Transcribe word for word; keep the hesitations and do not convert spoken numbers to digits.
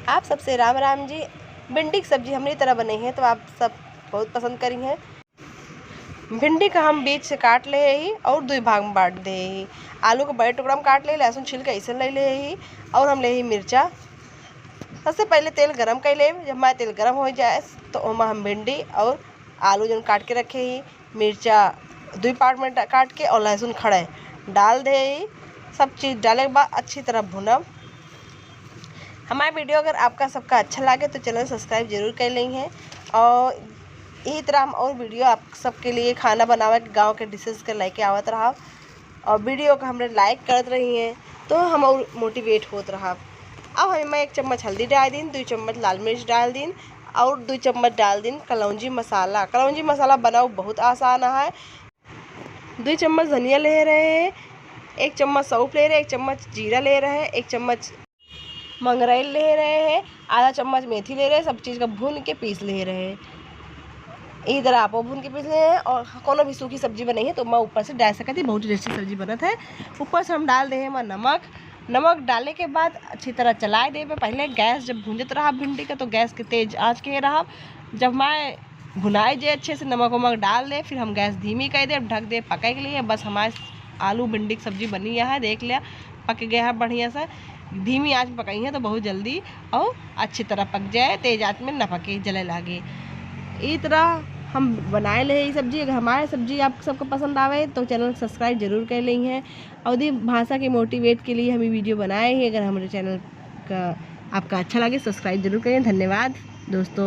आप सबसे राम राम जी। भिंडी की सब्जी हमरी तरह बने है तो आप सब बहुत पसंद करी हैं। भिंडी का हम बीच से काट ले ही और दुई भाग में बांट दे ही। आलू को बड़े टुकड़ा में काट ले, लहसुन छील के ऐसे ले ले ही और हम ले ही मिर्चा। सबसे पहले तेल गरम कर ले। जब हमारा तेल गरम हो जाए तो ओमा हम भिंडी और आलू जौन काट के रखे ही, मिर्चा दुई पार्ट में डा-, काट के और लहसुन खड़े डाल दे ही। सब चीज़ डाले के बाद अच्छी तरह भुनब। हमारा वीडियो अगर आपका सबका अच्छा लागे तो चैनल सब्सक्राइब जरूर कर लें हैं। और यही तरह हम और वीडियो आप सबके लिए खाना बनावे के, गाँव के डिशेस के लेके आवत रहा। और वीडियो को हमरे लाइक करत रही हैं तो हम और मोटिवेट होत रहा। अब हम मैं एक चम्मच हल्दी डाल दीन, दुई चम्मच लाल मिर्च डाल दीन और दुई चम्मच डाल दीन कलौंजी मसाला। कलौंजी मसाला बनाओ बहुत आसान है। दुई चम्मच धनिया ले रहे हैं, एक चम्मच सौंफ ले रहे, एक चम्मच जीरा ले रहे, एक चम्मच मंगरेल ले रहे हैं, आधा चम्मच मेथी ले रहे हैं। सब चीज़ का भून के पीस ले रहे हैं। इधर आपो भून के पीस ले हैं और कोनो भी सूखी सब्जी बनाई है तो मैं ऊपर से डाल सकती, बहुत टेस्टी सब्जी बनत है। ऊपर से हम डाल दे हैं मैं नमक। नमक डाले के बाद अच्छी तरह चलाए देबे। पहले गैस जब भूंजत रहा भिंडी का तो गैस के तेज आंच के रहा। जब मैं भुनाए जे अच्छे से नमक वमक डाल दे, फिर हम गैस धीमी कर दे, ढक दे पके के लिए। बस हमारे आलू भिंडी की सब्जी बनी है, देख लिया पक गया है बढ़िया से। धीमी आंच में पकाई है तो बहुत जल्दी और अच्छी तरह पक जाए, तेज आंच में न पके, जले लागे। इस तरह हम बनाए ले ये सब्जी। अगर हमारे सब्जी आप सबको पसंद आवे तो चैनल सब्सक्राइब जरूर कर लें हैं। और दी भाषा के मोटिवेट के लिए हम ये वीडियो बनाए हैं। अगर हमारे चैनल का आपका अच्छा लगे सब्सक्राइब जरूर करें। धन्यवाद दोस्तों।